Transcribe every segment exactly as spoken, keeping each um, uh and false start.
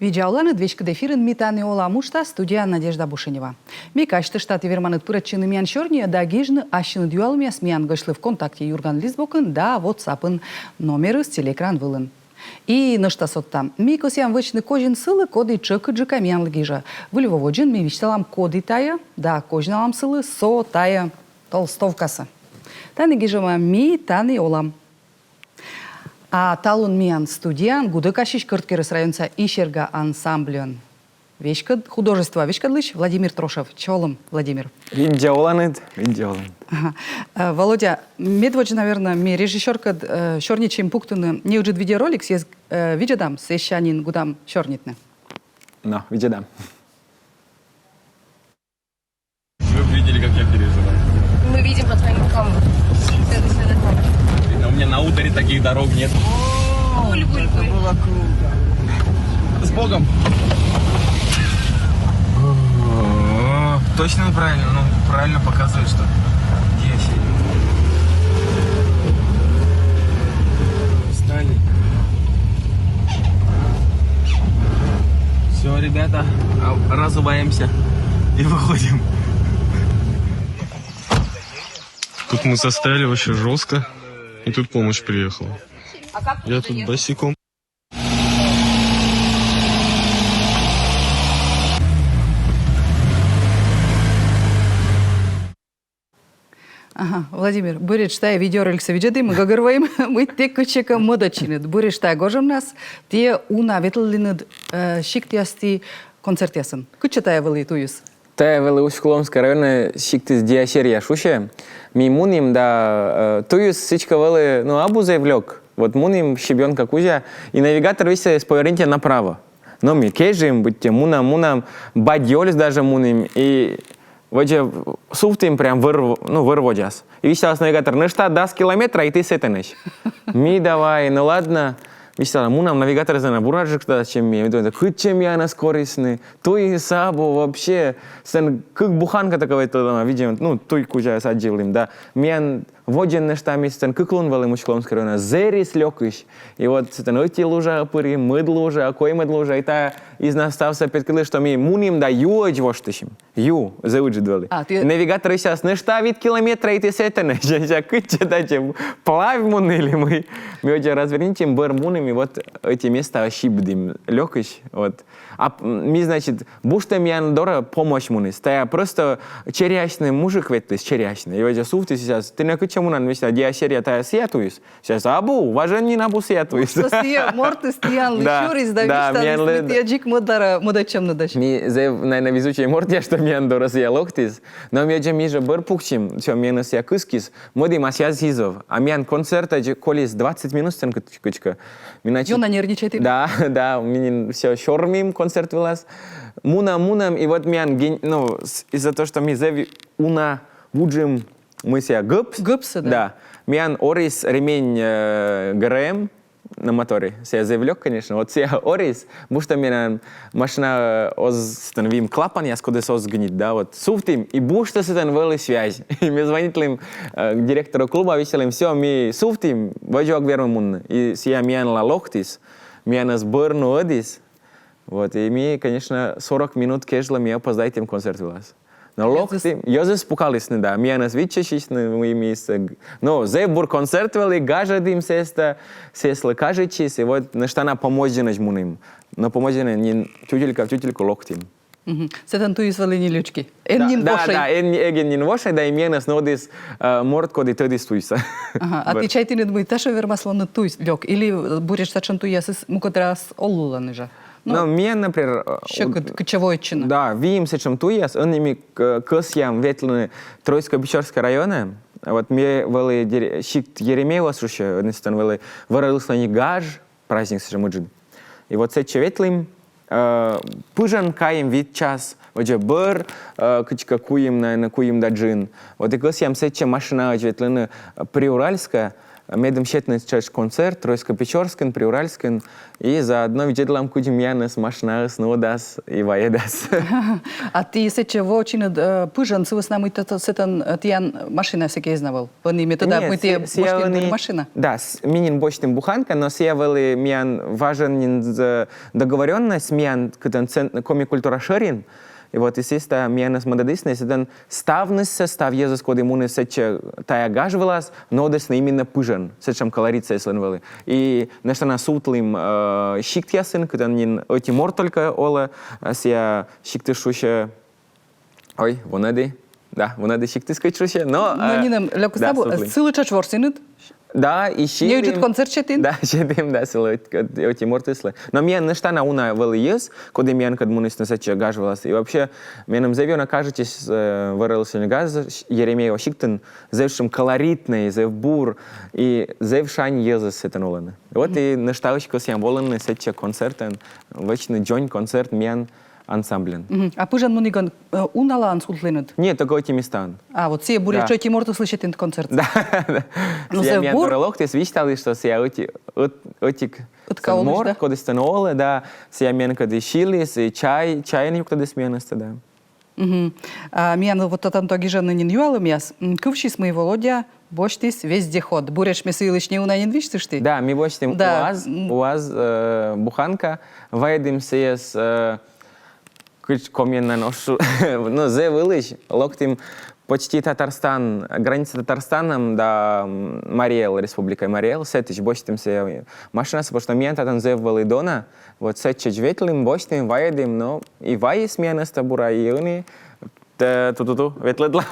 Видза оланныд! Веськыд эфирын «Ми тані олам» уджтас, студияын Надежда Бушенева. Ме казьтышта, ті верманныд пырӧдчыны миян сёрниӧ да гижны ассьыныд юалӧмъяс миян гӧсьтлы ВКонтакте «Юрган» лист бокын да WhatsApp-ын. Номерыс телеэкран вылын. И нӧшта содтам. Ми кӧсъям вӧчны козин сылы, коді тшӧкыдджыка миянлы гижӧ. Выль во водзын ми висьталам, коді тайӧ, да козьналам сылы со тайӧ толстовкасӧ. Тані гижӧма: «Ми тані олам». А талун миян студияын гудӧкасьысь, Кӧрткерӧс районса «Исерга» ансамбльын веськӧд-, художествоа веськӧдлысь Владимир Трошев. Чолӧм, Владимир. Видза оланныд, видза оланныд. Ага. Э, Володя, медводз, наверно, ми режиссёркӧд, э, сёрнитчим пуктыны неыджыд видеоролик, сійӧс, э, видзӧдам, сэсся нин гудрам сёрнитны. Но, видзӧдам. Вы бы видели, как я переживаю. Мы видим по твоим рукам. Следуй, следуй, следуй. Блин, а у меня на Удоре таких дорог нет. Буль, буль, буль. С Богом! Точно правильно? Ну, правильно показывает, что. Где я сел? Встали. Все, ребята, а, разуваемся и выходим. Тут мы застряли вообще жестко, и тут помощь приехала. Я тут босиком. Ага, Владимир, буретш тайӧ видеороликсӧ видзӧдім, гӧгӧрвоим, мый ті кытчӧкӧ мӧдӧдчинныд. Буретш тайӧ гожӧмнас ті уна ветлінныд, э, сиктъясті концертъясын. Кытчӧ тайӧ вӧлі туйыс? Тайӧ вӧлі Усть-Куломскӧй районын сиктыс Диасерья шусьӧ. Ми мунім да, э, туйыс сідзкӧ вӧлі, ну, абу зэв лёк. Вот мунім щебёнка кузя, и навигатор висьталіс: «Поверните направо». Но ми кежим, быттьӧ мунам, мунам, Бадьёльыс даже мунім, и водзӧ сувтім прям вӧр, ну, вӧр водзас. И висьталас навигатор: «Нӧшта дас километра, и ті сэтӧнӧсь». Ми давай, ну ладно. Висьтала, мунам, навигаторыс ӧні бураджык тадас, чем ми. Ми думаем, кытчӧ миянӧс корисны, туйыс абу вообще. Сэтӧн кык буханка такӧвӧй, видимо, ну, туй кузяыс аддзывлім, да. Миян водзын нӧшта ми сэтӧн кык лун вӧлім Усть-Куломскӧй районас, зэрис лёкысь. И вот сэтӧн ӧти лужаӧ пырим, мӧд лужаӧ, коймӧд лужаӧ, и тайӧ из нас ставсӧ петкӧдліс, что ми мунім да юӧдз воштысим. Ю, зэв ыджыд вӧлі. А, ті... Навигатор висьталас: «Нӧшта вит километра, и ті сэтӧнӧсь». Я кыдзи тадзи, вплавь мунны ли мый? Ми водзӧ развернитім, бӧр мунім, и вот эти места сибдім лёкысь, вот. А, м, ми, значит, буштӧм миян дорӧ помощь муніс. Тайӧ просто чериасьны мужик ветліс, чериасьны. И водзӧ сувтіс, и сэсся: «Ті нӧ кытчӧ мунанныд?» Ми висьталам: «Диасерья тайӧ сійӧ туйыс». Сэсся: «Абу, важӧн нин абу сійӧ туйыс». Просто сійӧ мортыс тіянлы сюрис да висьталіс, мый ті дзик мӧдарӧ мӧдӧдчӧмныд. Ми зэв, наверно, везучӧй мортъяс, что миян дорӧ сійӧ локтіс. Но ми водзӧ, ми жӧ бӧр пуксим, всё, миянӧс сійӧ кыскис. Мӧдім, а сійӧ зэв. А миян концертӧдз колис двадцать минут сэтӧн кыт-, кытчӧкӧ. Ми, значит... Ёна нервничайтім. Да, да, ми нин всё сёрмим концерт вылас. Мунам, мунам, и вот миян ген-, ну, с-, из-за того, что ми зэв уна вуджим, мый сійӧ гӧпс. Гӧпсӧ, да. Да. Миян орис ремень, э, ГРМ на моторе. Сійӧ зэв лёк, конечно. Вот сійӧ орис, буштӧм миян машина, э, оз сэтӧн, выйым клапанъяс, кодӧс оз гнит, да, вот. Сувтім, и буштӧ сэтӧн вӧлі связь. И ми звонитлім, э, директору клуба, висьталім: «Всё, ми сувтім, водзӧ ог вермы мунны». И сійӧ миянлы локтіс, миянӧс бӧр нуӧдіс. Вот, и ми, конечно, сорок минут кежлӧ ми опоздайтім концерт вылас. Но локтім, йӧзыс пукалісны, да, миянӧс виччысисны, ми, ми сэтӧн г-, но зэв бур концерт вӧлі, гажӧдім сэстӧ, сэсся кажитчис, и вот нӧшта на Помӧсдінӧдз мунім. Но Помӧсдінын нин тютелька в тютельку локтім. Мгм. Сэтӧн туйыс вӧлі нелёк. Эн нин вошӧй. Да, да, эн, эг эн нин вошӧй, да, и миянӧс нуӧдіс, э, морт, коді тӧдіс туйсӧ. Ага, а ті чайтінныд, мый татшӧм вермас лоны туй лёк, или, э, буретш татшӧм туйясыс мукӧд раз оллалӧны жӧ? Ну, но миян, например, э, сьӧкыд кытчӧ воӧдчыны. Да, выйым сэтшӧм туйяс, ӧні ми к-, кӧсъям ветлыны Троицко-Печорскӧй районӧ. Вот ми вӧлі дерев-, сикт Еремеево шусьӧ, ӧні сэтӧн вӧлі вӧралыслӧн гаж, праздник сэтшӧм ыджыд. И вот сэтчӧ ветлім, э, пыжӧн кайим вит час, водзӧ бӧр, э, кыдзкӧ куим, наверно, куим да джын. Вот и кӧсъям сэтчӧ машинаӧдз ветлыны, э, Приуральскӧ, Медым сетны тшӧтш концерт Троицко-Печорскын, Приуральскын, и заодно видзӧдлам, кыдз миянӧс машинаыс нуӧдас и вайӧдас. А ті сэтчӧ воӧдчинныд, э, пыжӧн сы вӧсна, мый тӧ-, сэтӧн, э, тіян машина сэки эз на вӧл? Ӧні ме тӧда, мый ті босьтінныд машина. Да, ми нин босьтім буханка, но сія вӧлі миян важӧн нин, э, договорённость миян, кытӧн цен-, Коми культура шӧрин. И вот и сійӧс та миянӧс мӧдӧдісны, и сэтӧн ставнысӧ, став йӧзӧс, коді муніс сэтчӧ тая гаж вылас, нуӧдісны именно пыжӧн, сэтшӧм колорит сійӧслӧн вӧлі. И нӧшта на сувтлім, э, сиктъясын, кытӧн нин ӧти морт только олӧ, э, сія сиктыс шусьӧ, ой, Вунӧді. Да, Вунӧді сиктыс кыдз шусьӧ, но... Но, э, нинӧм лёкыс да, на абу, сувтлім. Сылы тшӧтш ворсінныд? Да, и сетім. Неыджыд концерт сетін? Да, сетім, да, сылы ӧт-, ӧти мортыслы. Но миян нӧшта на уна вӧлі йӧз, коді миянкӧд мунісны сэтчӧ гаж вылас. И вообще, меным зэв ёна кажитчис, э, вӧралысьӧн гаж Еремеево сиктын, зэв сэтшӧм колоритнӧй, зэв бур, и зэв шань йӧзыс сэтӧн олӧны. Вот и нӧшта уськӧ сіям волыны сэтчӧ концертӧн, вӧчны дзонь концерт миян ансамбльӧн. Мгм. А пыжӧн мунігӧн, э, уналаын сувтлінныд? Нет, только ӧти местаын. А, вот сія буретш ӧти мортыслы сетінныд концерт. Да, да. Ну, сія зэв бур. Миян дорӧ локтіс, висьталіс, что сія ӧти, ӧт-, ӧтик ӧтка олысь, морт, да? Кодӧс тан олӧ, да. Сія миянкӧд и сиыліс, и чай, чайӧн юктӧдіс миянӧс, да. Мгм. А миян вот татӧн то гижӧны нин юалӧмъяс. М, кывсис, мый Володя босьтіс вездеход. Буретш ме сы йылысь неуна нин висьтышті. Да, ми босьтім УАЗ, УАЗ, э, буханка, вайӧдім сійӧс, э, кыдз комиӧн на, нош, ну, зэв ылысь, локтім почти Татарстан, граница Татарстанӧн да, м, Марий Эл, Республика Марий Эл, сэтысь босьтім сійӧ машинасӧ, потому что миян татӧн зэв вӧлі дона, вот сэтчӧдз ветлім, босьтім, вайӧдім, но и вайис миянӧс та бура, и ӧні ту-ту-ту, ветлӧдлам.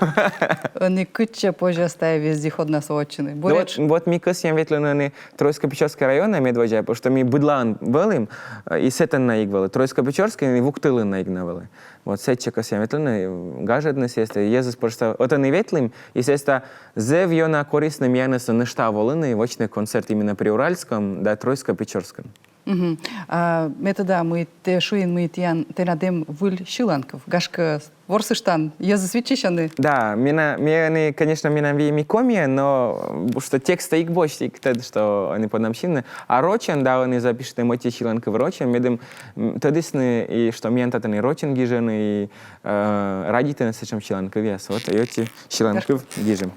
Ӧні кытчӧ позяс тая вездеходнас воӧдчыны? Ну, вот, вот ми кӧсъям ветлыны ӧні Троицко-Печорскӧй районӧ медводдза, потому что ми быдлаын вӧлім, э, и сэтӧн на эг вӧлі, Троицко-Печорскӧйын и Вуктылын на эг на вӧлі. Вот сэтчӧ кӧсъям ветлыны, гажӧдны сійӧс, йӧзыс, потому что ӧтӧні ветлім, и сійӧс та зэв ёна корисны миянӧс нӧшта волыны, вӧчны концерт именно Приуральскын да Троицко-Печорскын. Мгм. А ме тӧда, мый тэ шуин, мый тіян, тэнад эм выль сьыланкыв. Гашкӧ, ворсыштан, йӧзыс виччысьӧны. Да, менам, ме ӧні, конечно, менам виим и комиӧн, но, э, что текстсӧ эг босьт, эг тӧд, что ӧні подам сьывны. А рочӧн, да, ӧні запишитім ӧти сьыланкыв рочӧн, медым, м, тӧдісны, и что миян татӧн и рочӧн гижӧны, и, э, радейтӧны сэтшӧм сьыланкывъяс. Вот, и ӧти сьыланкыв гижим.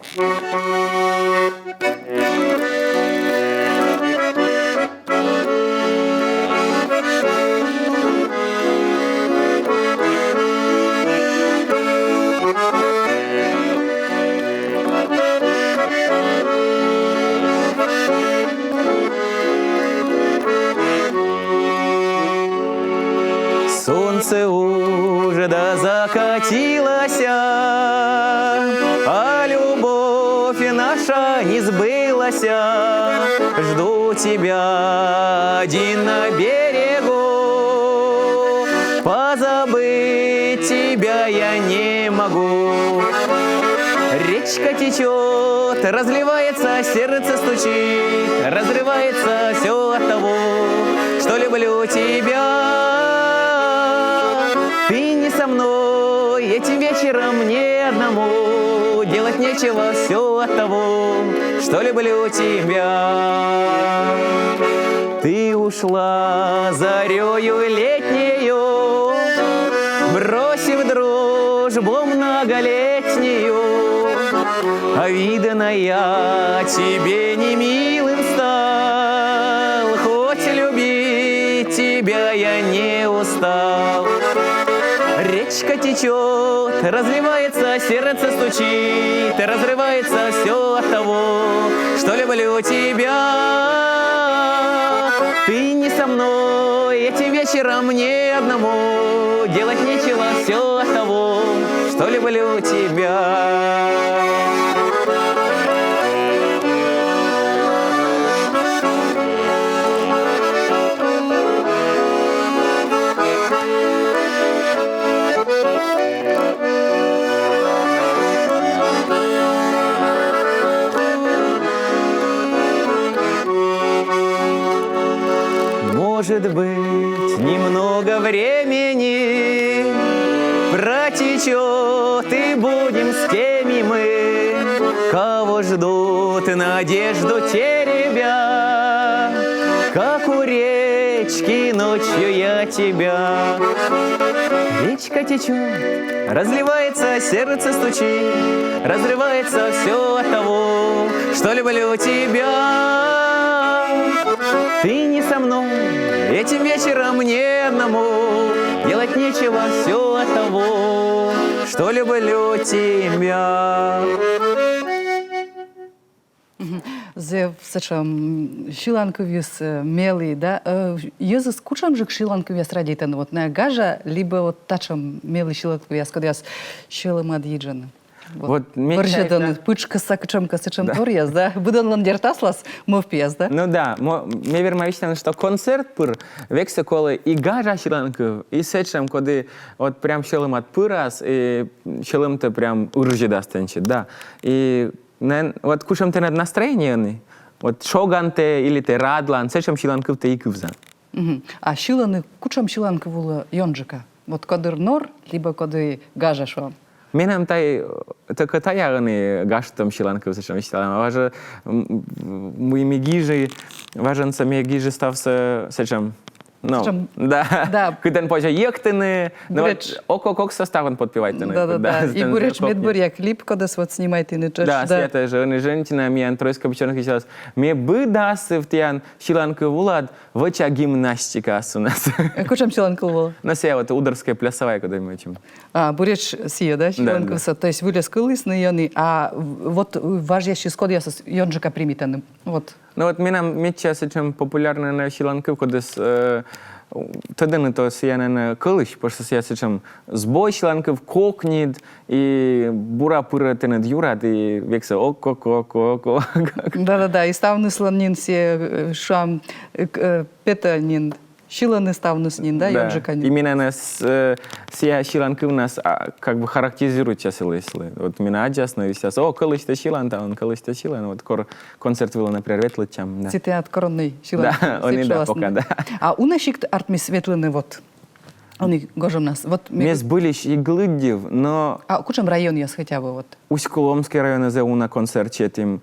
Солнце уже да закатилося, а любовь наша не сбылася. Жду тебя один на берегу, позабыть тебя я не могу. Речка течет, разливается, сердце стучит, разрывается все от того, что люблю тебя. Ты не со мной, этим вечером мне одному делать нечего, все от того, что люблю тебя. Ты ушла зарею летнею, бросив дружбу многолетнюю. А видно, я тебе не милым стал, хоть любить тебя я не устал. Речка течет, разливается, сердце стучит, разрывается все от того, что люблю тебя. Ты не со мной, этим вечером мне одному делать нечего, все от того, что люблю тебя. Может быть, немного времени протечет, и будем с теми мы Кого ждут, надежду теребя, как у речки ночью я тебя. Речка течет, разливается, сердце стучит, разрывается все от того, что люблю тебя. Ты не со мной, этим вечером мне одному делать нечего, все от того, что люблю тебя. Зэв сэтшӧм сьыланкывйыс, э, мелі, да? Э, йӧзыс кутшӧмджык сьыланкывъяс радейтӧны, вот найӧ гажа, либӧ вот татшӧм мелі сьыланкывъяс, кодъяс сьӧлӧмад йиджӧны? Вот, вот ме чайта, пытшкӧсса кутшӧмкӧ сэтшӧм торъяс, да? Быдӧнлӧн, дерт, аслас мӧвпъяс, да? Ну да, ме верма висьтавны, что концерт пыр вексӧ колӧ и гажа сьыланкыв, и сэтшӧм, коді вот прям сьӧлӧмад пырас, и сьӧлӧмтӧ прям ыржедас тэнсьыд, да. И вот кутшӧм тэнад настроение ӧні, вот шоган тэ или тэ радлан, сэтшӧм сьыланкыв тэ и кывзан. А сьылӧны кутшӧм сьыланкыв улӧ ёнджыка? Вот кодыр нор, либӧ коді гажа, шуам? Менам тай, только тая ӧні гажтӧм сьыланкыв сэтшӧм висьталам. Важӧн, мый ме гижи, важӧнсӧ ме гижи ставсӧ сэтшӧм. Ну, да. Да. Кытӧн позьӧ йӧктыны, но вот ок-ок-ок составын подпевайтны. Да, да, да. И буреч медбӧръя клип, кодӧс вот снимайтны тшӧтш. Да, да. Сэтӧн жӧ ӧні жӧ нин тіян, миян «Тройскӧй печӧрныс» кичӧтас. Ме быдасыв тіян сьыланкыв улад вӧча гимнастикаыс у нас. Кутшӧм сьыланкыв улӧ? Ну, сія вот удорская плясовая, кодӧс ми вӧчим. А, буреч сія, да, сьыланкывсӧ. То есть выльӧс кылісны ӧні, а вот важъясыс кодъясыс ёнджыка примитӧны? Вот. Ну вот менам медся сэтшӧм популярнӧй на сьыланкыв, кодӧс, э, тӧдӧны то сія на кылысь, потому что сія сэтшӧм збой сьыланкыв, кокньыд, и бура пырӧ тэныд юрад, и вексӧ ок-ок-ок-ок-ок. Да-да-да, и ставныслӧн нин сія, э, шуам, э, петӧ нин. Сьылӧны ставныс нин, да, ёнджыка нин. И менам, э, сія сьыланкывнас, а, как бы характеризуйтчасны. Вот менам аддзасны, висьтасны: «О, кӧлысьтӧ сьылан, талун кӧлысьтӧ сьылан». Вот кор концерт вылӧ, например, ветлӧдчам, да. Сія тіян короннӧй сьылан. Да, ӧні да, пока да. А уна сикт артмис ветлыны вот? Ӧні гожӧмнас. Вот ме збыльысь эг лыддьыв, но... А кутшӧм районъяс хотя бы вот? Усть-Куломский районын зэв уна концерт сетім.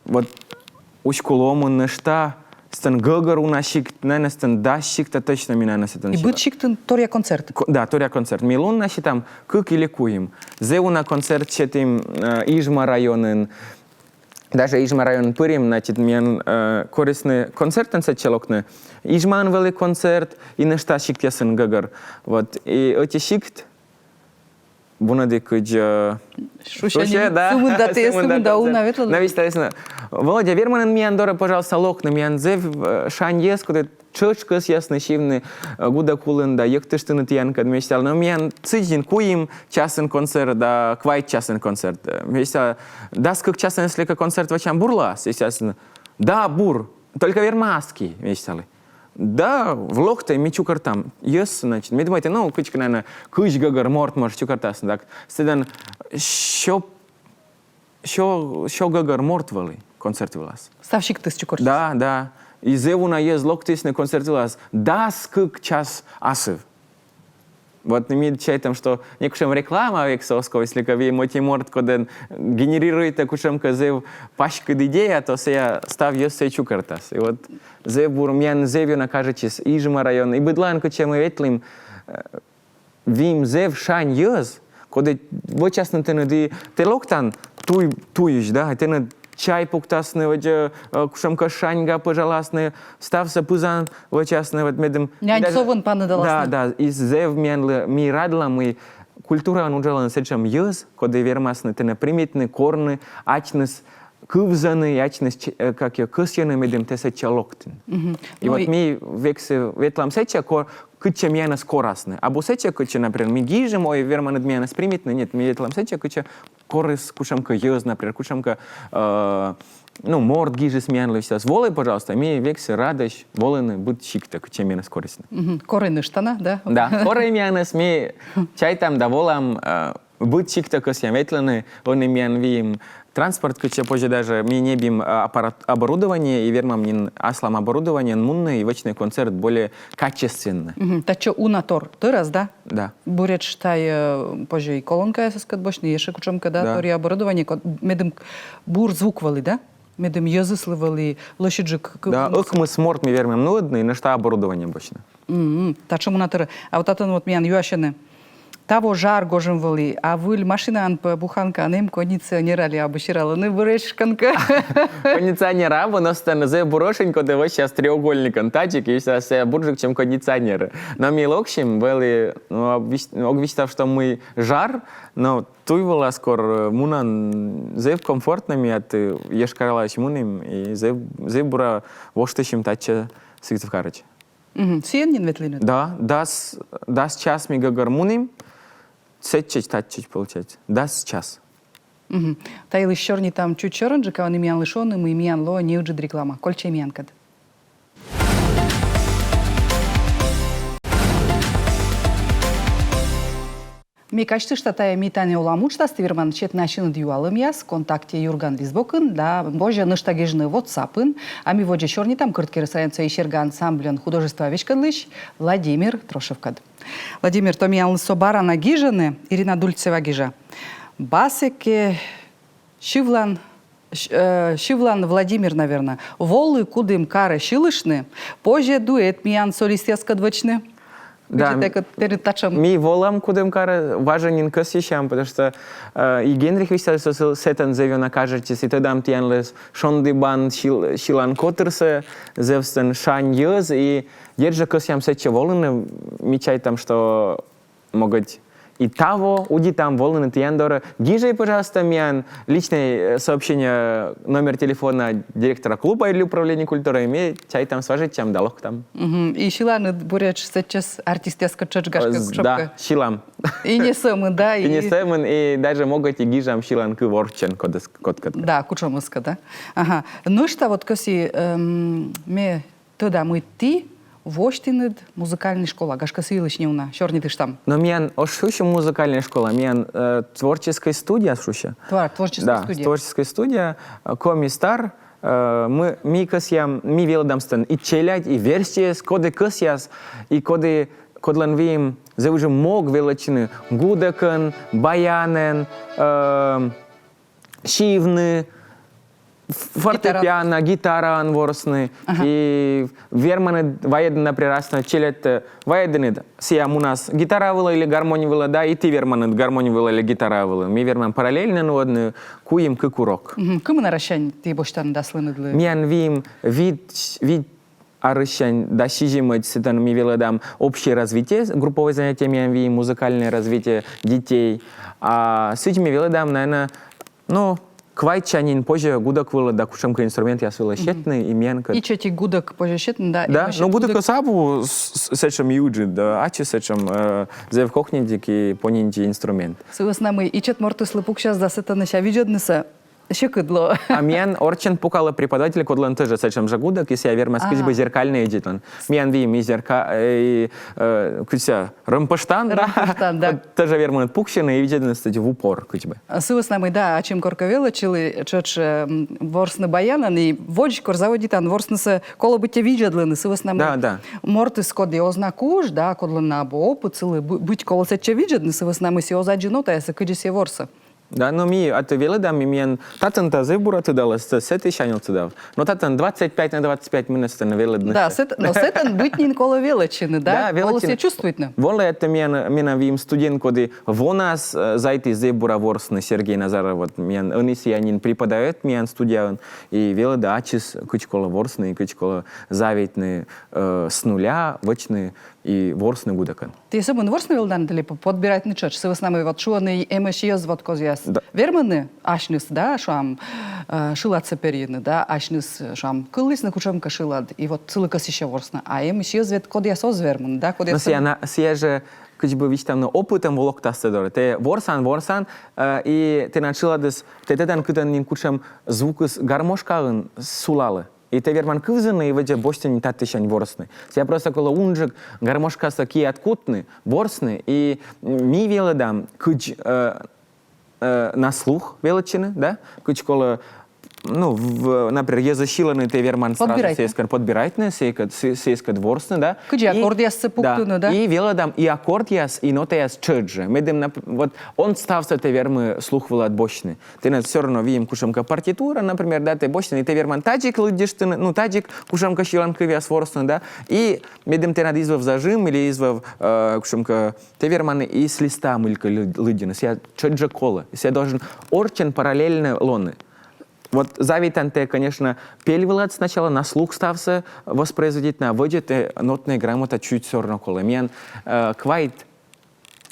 Вот Усть-Куломын нӧшта, сэтӧн гӧгӧр уна сикт, наверно, сэтӧн дас сиктӧ точно ми на сэтӧн. И быд сиктын торъя концерт? Да, торъя концерт. Ми луннас сетам кык или куим. Зэв уна концерт сетім, э, Ижма районын. Даже Ижма районын пырим, значит, миян, э, корисны концертӧн сэтчӧ локны. Ижмаын вӧлі концерт, и нӧшта сиктъясын гӧгӧр. Вот, и ӧти сикт, вунӧді кыдз, э, шусе, да. Сымында тэ, сымында уна ветлӧдлан. Но висьталісны: «Володя, верман-ӧ миян дорӧ, пожалуйста, локны, миян зэв, э, шань йӧз, кодӧс тшӧтш кӧсъясны сьывны, э, гудӧк улын да йӧктыштны тіянкӧд», ме висьтала. Но миян сідз нин куим часын концерт да квайт часын концерт. Э, ме висьтала: «Дас кык часын, если кӧ концерт вӧчам, бур лоас?» Висьталісны: «Да, бур, только верма аски», ме висьтала. Да, локтӧй, ми чукӧртам йӧз, значит. Ме думайта, ну, кыдзкӧ, наверно, кызь гӧгӧр морт, может, чукӧртасны, так. Сэтӧн сё, сё, сё гӧгӧр морт вӧлі концерт вылас. Став сиктыс чукӧртчис? Да, да. И зэв уна йӧз локтісны концерт вылас дас кык час асыв. Вот ми чайтам, что некутшӧм реклама вексӧ оз ков, если кӧ выйым ӧти морт, кодӧн генерируйтӧ кутшӧмкӧ зэв паськыд идея, то сія став йӧзсӧ чукӧртас. И вот зэв бур, миян зэв ёна кажитчис Ижма район. И быдлаын, кытчӧ ми ветлім, э, выйым зэв шань йӧз, коді вӧчасны тэныд, и тэ локтан туй, туйысь, да, и тэныд чай пуктасны, водзӧ, э, кутшӧмкӧ шаньга пӧжаласны, ставсӧ пызан вӧчасны, вот медым. Нянь совын паныдаласны. Да, да, и зэв миянлы, ми радлам, мый культураын уджалӧны сэтшӧм йӧз, коді вермасны тэнӧ примитны, корны, ачныс кывзыны, ачныс, э, как её, кӧсйӧны, медым тэ сэтчӧ локтін. И вот ми вексӧ ветлам сэтчӧ, кор-, кытчӧ миянӧс корасны. Абу сэтчӧ, кытчӧ, например, ми гижим, ой, верманныд миянӧс примитны, нет, ми ветлам сэтчӧ, кытчӧ корис кутшӧмкӧ йӧз, например, кутшӧмкӧ, э, ну, морт гижис миянлы, висьталас: «Волӧй, пожалуйста». Ми вексӧ радӧсь волыны быд сиктӧ, кытчӧ миянӧс корисны. Мгм. Корӧй нӧшта на, да? Да, корӧй миянӧс, ми чайтам да волам, э, Быд сиктӧ кӧсъям ветлыны, ӧні миян выйым транспорт, кытчӧ позьӧ даже, ми ньӧбим, а, аппарат, оборудование, и вермам нин аслам оборудованиеӧн мунны и вӧчны концерт более качественно. Мгм. Татчӧ уна тор тӧрас, да? Да. Буретш тайӧ, э, позьӧ и колонкаясыскӧд босьтны, ещӧ кутшӧмкӧ, да, да, тор и оборудование, код-, медым бур звук вӧлі, да? Медым йӧзыслы вӧлі лӧсьыдджык к-, да, ӧкмыс морт ми вермам нуӧдны, нӧшта оборудование босьтны. Мгм. Татшӧм уна тӧрӧ. А вот ӧні вот миян юасьӧны. Таво жар гожӧм вӧлі, а выль машинаын пӧ буханкаын эм кондиционер али абу, сералӧны, буретш кӧнкӧ. Кондиционер абу, но сэтӧн зэв бур ӧшинь, коді вӧсяс треугольникӧн тадзик, и сійӧ бурджык, чем кондиционер. Но ми локтім, вӧлі, ну, ог висьтав, что мый жар, но туй вылас кор, э, мунан, зэв комфортно, ми ӧд, э, Йошкар-Олаысь мунім, и зэв, зэв бура воштысим татчӧ Сыктывкарӧдз. Мгм. Сійӧн нин ветлінныд? Да, дас, дас час ми гӧгӧр мунім, сэтчӧдз татчӧдз, получается. Дас час. Мгм. Та йылысь сёрнитам чуть сёрӧнджыка, а ӧні миянлы шуӧны, мый миян лоӧ неыджыд реклама. Кольччӧй миянкӧд. Ме казьтышта, тайӧ «Ми тані олам» уджтас, ті верманныд сетны ассьыныд юалӧмъяс «Контакте» «Юрган» лист бокын, да позьӧ нӧшта гижны WhatsApp-ын, а ми водзӧ сёрнитам Кӧрткерӧс районса «Исерга» ансамбльӧн художествоа веськӧдлысь Владимир Трошевкӧд. Владимир, то миянлы со бара на гижӧны, Ирина Дульцева гижӧ. Басӧ кӧ сьывлан, с-, э, сьывлан Владимир, наверно. Волы кудымкарӧ сьылыштны, позьӧ дуэт миян солистъяскӧд вӧчны. Да. Видзӧдтӧг, тэнад татшӧм. Ми волам кудымкарӧ, важӧн нин кӧсйысям, потому что, э, и Генрих висьталіс, что сэ-, сэтӧн зэв ёна кажитчис, и тӧдам тіянлы Шонді бан сьыл-, сьылан котырсӧ, зэв сэтӧн шань йӧз, и дерт жӧ кӧсъям сэтчӧ волыны, ми чайтам, что могӧть и таво удитам волыны тіян дорӧ. Гижӧй, пожалуйста, миян личнӧй, э, сообщение, номер телефона директора клуба или управления культуры, ми чайтам, свяжитчам да локтам. Мгм. И сьыланныд буретш сэтчӧс артистъяскӧд тшӧтш, гашкӧ, кутшӧмкӧ. Да, сьылам. И не сӧмын, да, и не сӧмын, и даже могӧть и гижам сьыланкыв орччӧн кодӧс-, кодкӧд. Да, кутшӧмӧскӧ, да. Ага. Нӧшта вот кӧсйи, эм, ме тӧда, мый ті восьтінныд музыкальнӧй школа, гашкӧ, сы йылысь неуна сёрнитыштам. Но миян оз шусьы музыкальнӧй школа, миян, э, творческӧй студия шусьӧ. Твор-, творческӧй студия. Да, творческӧй студия, э, «Коми Стар». Э, ми, ми кӧсъям, ми велӧдам сэтӧн и челядь, и верстьӧяс, коді кӧсъяс, и коді, кодлӧн выйым зэв ыджыд мог велӧдчыны гудӧкӧн, баянӧн, э, сьывны, ф-, фортепиано, гитараӧн ворсны. Ага. И верманныд вайӧдны, например, аслад челядьтӧ вайӧдны, сійӧ мунас гитара вылӧ или гармонь вылӧ, да, и ті верманныд гармонь вылӧ или гитара вылӧ. Ми вермам параллельно нуӧдны куим-кык урок. Мгм. Кымын арӧссянь ті босьтанныд аслыныдлы? Миян выйым вит, вит арӧссянь дас сизимӧдз сэтӧн ми велӧдам общее развитие, групповое занятие миян выйым, музыкальное развитие детей. А сідз ми велӧдам, наверно, ну, квайтсянь нин позьӧ гудӧк вылӧ да кутшӧмкӧ инструментъяс вылӧ сетны, и миянкӧд. Ичӧтик гудӧк позьӧ сетны, да? Да, но гудӧкыс абу с-, с-, сэтшӧм и ыджыд, да, ачыс сэтшӧм, э, зэв кокньыдик и понинди инструмент. Сы вӧсна мый ичӧт мортыслы пуксяс да сэтӧн сэсся видзӧднысӧ сьӧкыд лоӧ. А миян орччӧн пукалӧ преподаватель, кодлӧн тоже сэтшӧм жӧ гудӧк, и сійӧ вермас кыдз бы зеркальнӧй видзӧдлыны. Миян выйым и зерка-, э, и, э, кыдз сійӧ, рӧмпӧштан, да? Рӧмпӧштан, да. Вот тоже верманныд пуксьыны и видзӧдны сэтчӧ в упор кыдз бы. Сы вӧсна мый, да, ачым коркӧ велӧдчылі тшӧтш, м, ворсны баянӧн, и водзысь кор заводитан ворснысӧ, колӧ быттьӧ видзӧдлыны, сы вӧсна мый. Да, да. Мортыс, коді оз на куж, да, кодлӧн на абу опыт, сылы бы-, быть колӧ сэтчӧ видзӧдны, сы вӧсна мый сійӧ оз аддзы нотаяссӧ, кыдзи сійӧ ворсӧ. Да, но ми ӧд велӧдам, ми, миян татӧн та зэв бура тыдалӧ, сэтысянь ӧд тыдав. Но татӧн двадцать пять на двадцать пять мыйнӧ сэтӧн велӧдны. Да, сэт-, но сэтӧн быть нин колӧ велӧдчыны, да? Да, колӧ велӧдчыны. Колӧ сійӧ чувствуйтны. Волӧ, ӧд миян, менам выйым студент, коді вонас, э, заводитіс зэв бура ворсны, Сергей Назаров, вот, миян ӧні сійӧ нин преподает миян студияын, и велӧдӧ ачыс, кыдз колӧ ворсны, и кыдз колӧ заводитны, э, с нуля, вӧчны и ворсны гудӧкӧн. Ті сӧмын ворсны велӧданныд али п-, подбирайтны тшӧтш, сы вӧсна мый вот шуӧны, эмӧсь йӧз вот кодъяс. Да. Вермӧны асьныс, да, шуам, э, шыладсӧ перйыны, да, асьныс, шуам, кылісны кутшӧмкӧ шылад, и вот сылы кӧсйысьӧ ворсны. А эмӧсь йӧз ведь, кодъяс оз вермыны, да, кодъяс... Но сійӧ на-, сійӧ жӧ кыдз бы висьтавны, опытӧн волӧктас тэ дорӧ. Тэ ворсан, ворсан, э, и тэнад шыладыс, тэ тӧдан, кытӧн нин кутшӧм звукыс гармошкаын сулалӧ. И тэ верман кывзыны, и водзӧ босьтны нин татысянь ворсны. Сійӧ просто колӧ унджык гармошкасӧ киад кутны, ворсны, и ми велӧдам, кыдз, э, э, на слух велӧдчыны, да, кыдз колӧ, ну, в, например, если сьылӧны, тэ верман сразу сійӧскӧд подбирайтны, сійӧскӧд, сійӧскӧд ворсны, да. Кыдзи аккордъяс пуктыны, да? И велӧдам и аккордъяс, и нотаяс тшӧтш жӧ. Медым, нап-, вот, он ставсӧ тэ вермы слух вылад босьтны. Тэнад всё равно выйым кутшӧмкӧ партитура, например, да, тэ босьтан, и тэ верман тадзик лыддьыштны, ну, тадзик кутшӧмкӧ сьыланкывъяс ворсны, да, и медым тэнад из вӧв зажим или из вӧв, э, кутшӧмкӧ, тэ верман и с листа мыйкӧ лы-, лыддьыны, сійӧ тшӧтш жӧ колӧ, сійӧ должен орччӧн параллельнӧ лоны. Вот заводитан тэ, конечно, пель вылад сначала, на слух ставсӧ воспроизводитан, а вӧдзӧ тэ нотнӧй грамота чуть всё равно колӧ. Миян, э, квайт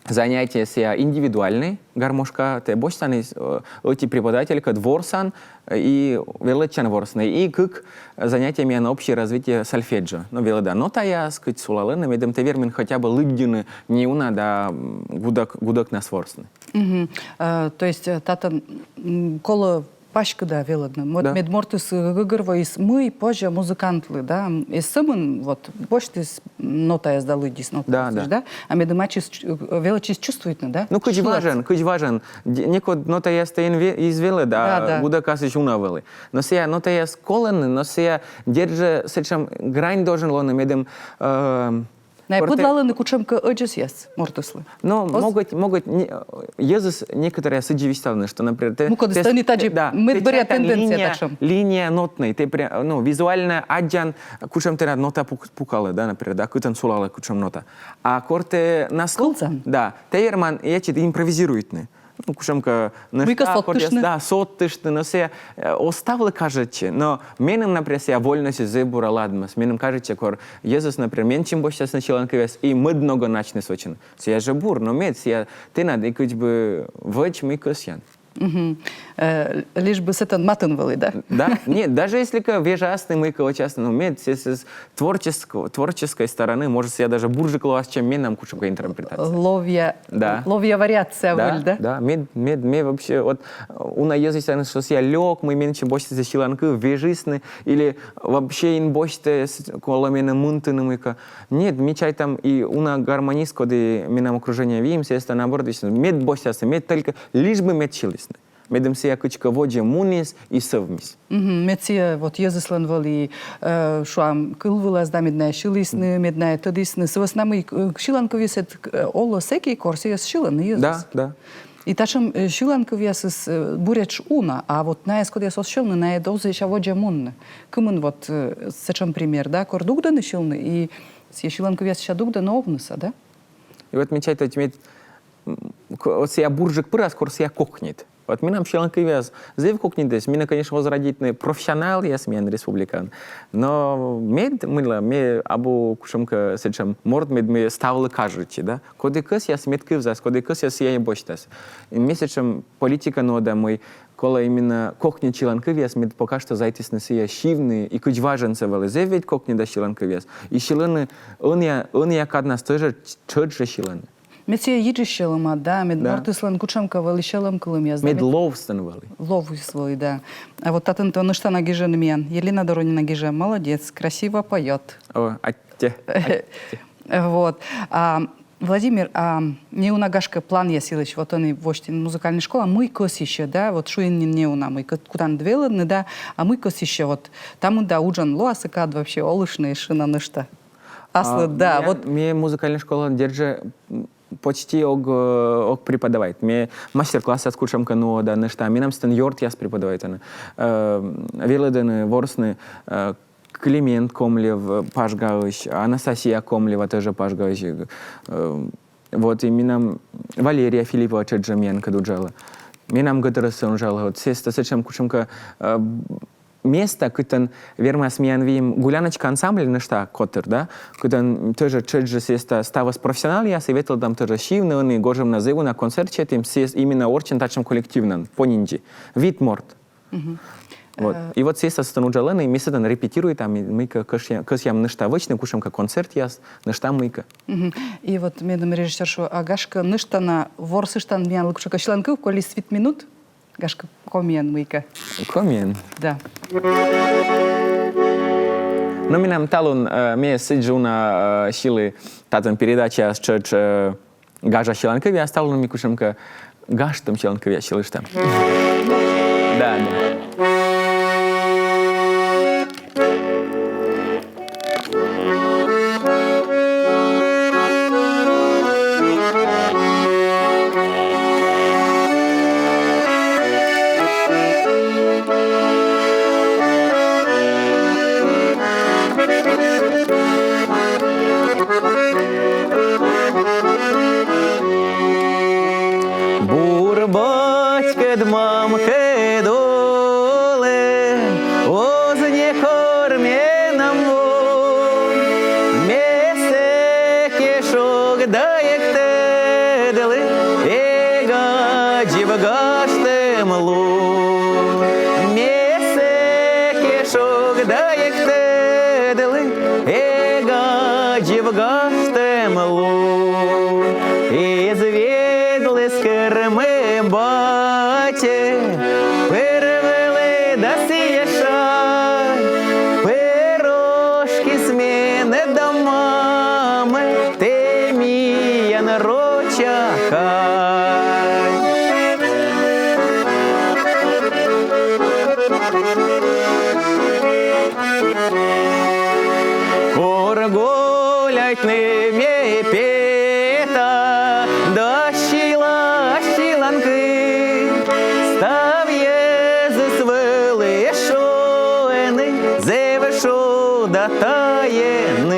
занятие сійӧ индивидуальнӧй, гармошка, тэ босьтан и, э, ӧти преподавателькӧд ворсан, э, и велӧдчан ворсны. И кык занятие миян общее развитие сольфеджио. Ну, велӧда нотаяс, кыдз сулалӧны, медым тэ вермин хотя бы лыддьыны неуна да, м, гудӧк, гудӧкнас ворсны. Мгм. Э, то есть, э, татӧн, м, колӧ паськыда велӧдны. Мед-, да. Мед мортыс гӧгӧрвоис, мый позьӧ музыкантлы, да, м, эз сӧмын, вот, босьтіс нотаяс да лыддис нотаяс, да, да, а медым ачыс ч-, э, велӧдчис чувствуйтны, да? Ну, кыдз важӧн, кыдз важӧн. Д-, некод нотаястӧ эн ве-, эз велӧд, да, да, гудӧкасысь уна вӧлі. Но сійӧ нотаяс колӧны, но сійӧ, дерт жӧ, сэтшӧм грань должен лоны, медым, э, Найӧ пӧдлалӧны кутшӧмкӧ ӧдзӧсъяс мортыслы. Но могут, могут, не-, йӧзыс некоторые сідзи висьталӧны, что, например, тэ, мукӧдыс тэ, тэ, да, мед тэ бӧръя чайтан тенденция линия, татшӧм. Линия нотнӧй, тэ пря-, ну, визуально аддзан, кутшӧм тэнад нота пук-, пукалӧ, да, например, да, кытӧн сулалӧ кутшӧм нота. А кор тэ на слух, да, тэ верман, я чит, импровизируйтны. Ну, кутшӧмкӧ нӧшта аккордъяс, да, содтыштны, но сійӧ, э, оз ставлы кажитчы, но меным, например, сійӧ вольнӧсыс зэв бура ладмас. Меным кажитчӧ, кор йӧзыс, например, менсьым босьтасны сьыланкывъяс и мӧд ногӧн начныс вӧчны. Сійӧ жӧ бур, но мед сійӧ тэнад и кыдз бы вӧч, мый кӧсъян. Мгм. Э, лишь бы сэтӧн матын вӧлі, да? Да, нет, даже если кӧ вежасны, мый кӧ вӧчасны, но мед сійӧ, сійӧ творческо-, творческой стороны, может, сійӧ даже бурджык лоас, чем менам кутшӧмкӧ интерпретация. Ловъя, да, ловъя вариация вӧлі, да? Да, мед, мед, ме вообще, вот, э, уна йӧзыс шуӧны, что сійӧ лёк, мый менсьым босьтісны сьыланкыв, вежисны, или вообще эн босьтӧй, с-, колӧ меным мынтыны мыйкӧ. Нет, ми чайтам и уна гармонист, коді менам окружение выйым, сійӧ эстӧн абордысь, мед босьтасны, мед только, лишь бы мед сьылісны. Медым сійӧ кыдзкӧ водзӧ муніс и сӧвмис. Мгм. Мед сійӧ вот йӧзыслӧн вӧлі, э, шуам, кыв вылас, да, мед найӧ сьылісны, мед найӧ тӧдісны. Сы вӧсна мый, э, сьыланкывъясыс, э, олӧ сэки, кор сійӧс сьылӧны йӧзыс. Да, да. И татшӧм, э, сьыланкывъясыс, э, буретш уна, а вот найӧс, кодъяс оз сьывны, найӧ оз сэсся водзӧ мунны. Кымын вот, э, сэтшӧм пример, да, кор дугдӧны сьывны, и сійӧ сьыланкывъяс сэсся дугдӧны овнысӧ, да? И вот ме чайта, мед, м, к-, вот сійӧ бурджык пырас, кор сійӧ кокнит. Вот менам сьыланкывъяс зэв кокнитӧсь, менӧ, конечно, оз радейтны профессионалъяс миян республикаын. Но мед, мыйла, ме абу кутшӧмкӧ сэтшӧм морт, мед ме ставлы кажитчи, да? Коді кӧсъяс, мед кывзас, коді кӧсъяс, сійӧ и босьтас. И ме сэтшӧм политика нуӧда, мый колӧ именно кокни сьыланкывъяс, мед пока что заводитісны сійӧ сьывны, и кыдз важӧн сійӧ вӧлі. Зэв ведь кокни да сьыланкывъяс. И сьылӧны, ӧнія, ӧнія каднас тоже тшӧтш жӧ сьылӧны. Мед сійӧ йитчӧма, да, мед мортыслӧн кутшӧмкӧ вӧлі сьӧлӧмкылӧмъяс, да, мед ловсӧ вӧлі. Ловыс вӧлі, да. А вот татӧн то нӧшта на гижӧны миян. Елена Доронина гижӧ: «Молодец, красиво поёт». О, аттьӧ, аттьӧ. Вот. А, Владимир, а неуна, гашкӧ, планъяс йылысь, вот ӧні восьтін музыкальнӧй школа, мый кӧсйысьӧ, да, вот шуин нин неуна, мый кӧ-, кутан велӧдны, да, а мый кӧсйысьӧ, вот, та мында уджӧн лоас-ӧ кад вообще олыштны, эшшӧ на нӧшта аслыд, да, вот. Ме музыкальнӧй школаын, дерт жӧ, м, почти ог, э, ог преподавайт. Ме мастер-классъяс кутшӧмкӧ нуӧда, нӧшта, менам сэтӧн ёртъяс преподавайтӧны, э, велӧдӧны ворсны, э, Климент Комлев, э, Пажгаысь, Анастасия Комлева тоже Пажгаысь, э, вот, и менам Валерия Филиппова тшӧтш жӧ миянкӧд уджалӧ. Менам ГТР-ын уджалӧ, вот, сійӧ эстӧн сэтшӧм кутшӧмкӧ, э, места, кытӧн вермас миян выйым «Гуляночка» ансамбль, нӧшта котыр, да, кытӧн тоже тшӧтш жӧ сійӧ эстӧн ставыс профессионалъяс, и ветлӧдам тоже сьывны, ӧні гожӧмнас зэв уна концерт сетім, сійӧ эстӧн именно орччӧн татшӧм коллективнас, понинди, вит морт. Мгм. Вот. Э, и вот сійӧ эстӧн уджалӧны, и ми сэтӧн репетируйтам, и мыйкӧ кӧсъя-, кӧсъям нӧшта вӧчны, кутшӧмкӧ концертъяс, нӧшта мыйкӧ. Мгм. И вот меным режиссёр шуӧ: «А гашкӧ, нӧшта на ворсыштан миянлы кутшӧмкӧ сьыланкыв, колис вит минут, гашкӧ, комиӧн мыйкӧ». Комиӧн. Да. Но менам талун, э, ме сідз жӧ уна, э, сьылі татӧн передачаяс тшӧтш, э, гажа сьыланкывъяс, а талун ми кутшӧмкӧ Гажтӧм сьыланкывъяс сьылыштам. Да, да. Бур батькӧд, мамкӧд олӧ, оз некор менам во. Ме сэки шогда эг тӧдлы, эг аддзыв гажтӧм лун. Ме сэки шогда эг тӧдлы, эг аддзыв гажтӧм лун. Эз ветлы скӧрмӧ батьӧ, пӧрвылӧ да сійӧ шай, пӧр ошкис менӧ да мамӧ, тэ миян рочакай. Кор гуляйтны ме пета, да сьыла сьыланкыв, став йӧзыс вӧлі шуӧны зэв шуда тайӧн.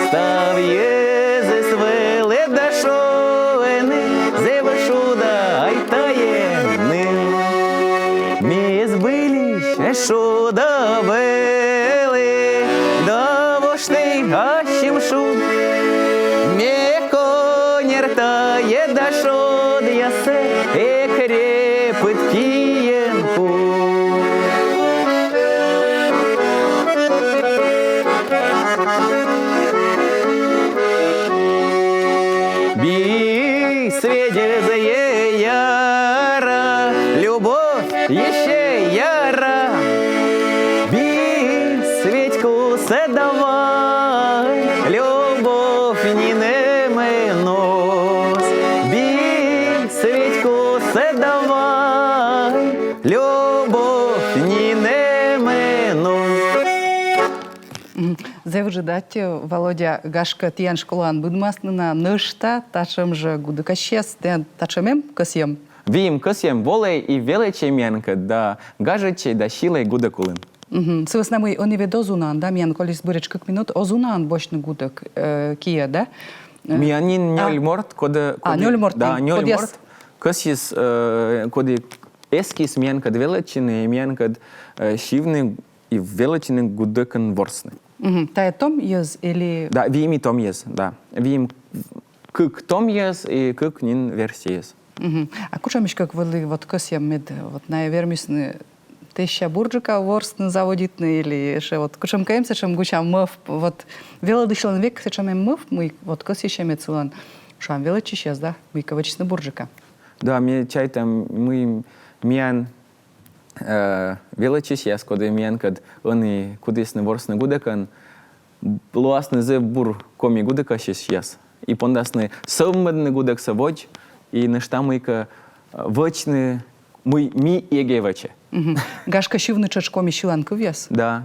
Став йӧзыс вӧлі да шуӧны зэв шуда ай тайӧн. Ме збыльысь шуда вӧлі, да воштӧй ассьым шуд. Ме коньӧр тайӧ да шудъяссӧ эг репыд киӧн пу. Би светьӧзйӧ яра, любовь ещӧ яра. Би светькусӧ давай, любовь нинӧмӧн оз. Би светькусӧ давай, любовь нинӧмӧн оз. Мгм. Зэв ыджыд аттьӧ, Володя, гашкӧ, тіян школаын быдмасны на нӧшта татшӧм жӧ гудӧкасьяс, тіян татшӧм эм кӧсйӧм? Выйым кӧсйӧм: волӧй и велӧдчӧй миянкӧд да гажӧдчӧй да сьылӧй гудӧк улын. Мгм. Сы вӧсна мый ӧні ведь оз унаӧн, да, миян колис буретш кык минут, оз унаӧн босьтны гудӧк, э, киӧ, да? Э, миян нин нёль морт, кодӧ, а, коді, нёль морт, да, нин, нёль кодъяс морт. Кӧсйис, э, коді эскис миянкӧд велӧдчыны, миянкӧд, э, сьывны и велӧдчыны гудӧкӧн ворсны. Мгм. Тайӧ том йӧз или? Да, выйым и том йӧз, да. Выйым кык том йӧз и кык нин версияяс. Мгм. А кутшӧм эськӧ вӧлі вот кӧсйӧм, мед вот найӧ вермисны тэча бурджыка ворсны заводитны или ещӧ вот кутшӧмкӧ эм сэтшӧм гусям мӧвп, вот велӧдысьлӧн век сэтшӧм эм мӧвп, мый вот кӧсйысьӧ, мед сылӧн, шуам, велӧдчысьяс, да, мыйкӧ вӧчисны бурджыка. Да, ме чайта, мый миян э, велӧдчысьяс, коді миянкӧд ӧні кутісны ворсны гудӧкӧн, лоасны зэв бур коми гудӧкасьысьяс. И пондасны сӧвмӧдны гудӧксӧ водз, и нӧшта мыйкӧ, э, вӧчны, мый ми эг вӧчӧ. Мгм. Гашкӧ, сьывны тшӧтш коми сьыланкывъяс. Да.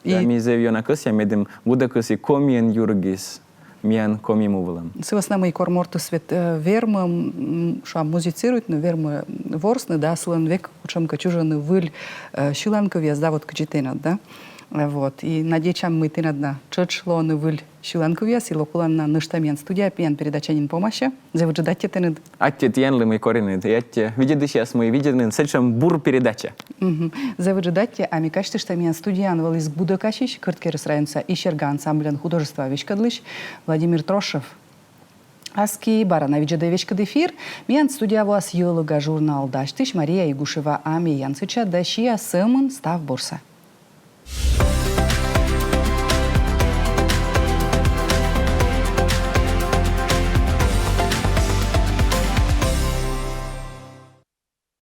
И да, ми зэв ёна кӧсъям, медым гудӧкыс и комиӧн юргис миян Коми му вылын. Сы вӧсна мый кор мортыс ведь, э, вермӧ, м, шуам, музицируйтны, вермӧ ворсны, да, сылӧн век кутшӧмкӧ чужӧны выль, э, сьыланкывъяс, да, вот кыдзи тэнад, да. Э, вот. И надейтчам, мый тэнад на тшӧтш лоӧны выль сьыланкывъяс, и лок олан на нӧшта миян студияӧ, миян передача нин помасьӧ. Зэв ыджыд аттьӧ тэныд. Аттьӧ тіянлы, мый коринныд, и аттьӧ видзӧдысьяс, мый видзӧдінныд сэтшӧм бур передача. Мгм. Зэв ыджыд аттьӧ. А ме казьтышта, миян студияын вӧліс гудӧкасьысь, Кӧрткерӧс районса «И серга» ансамбльӧн художествоа веськӧдлысь Владимир Трошев. Аски бара на видзӧдӧй веськыд эфир. Миян студияӧ воас «Йӧлӧга» журнал дасьтысь Мария Игушева. А ме янсӧдча да сиа сӧмын став бурсӧ.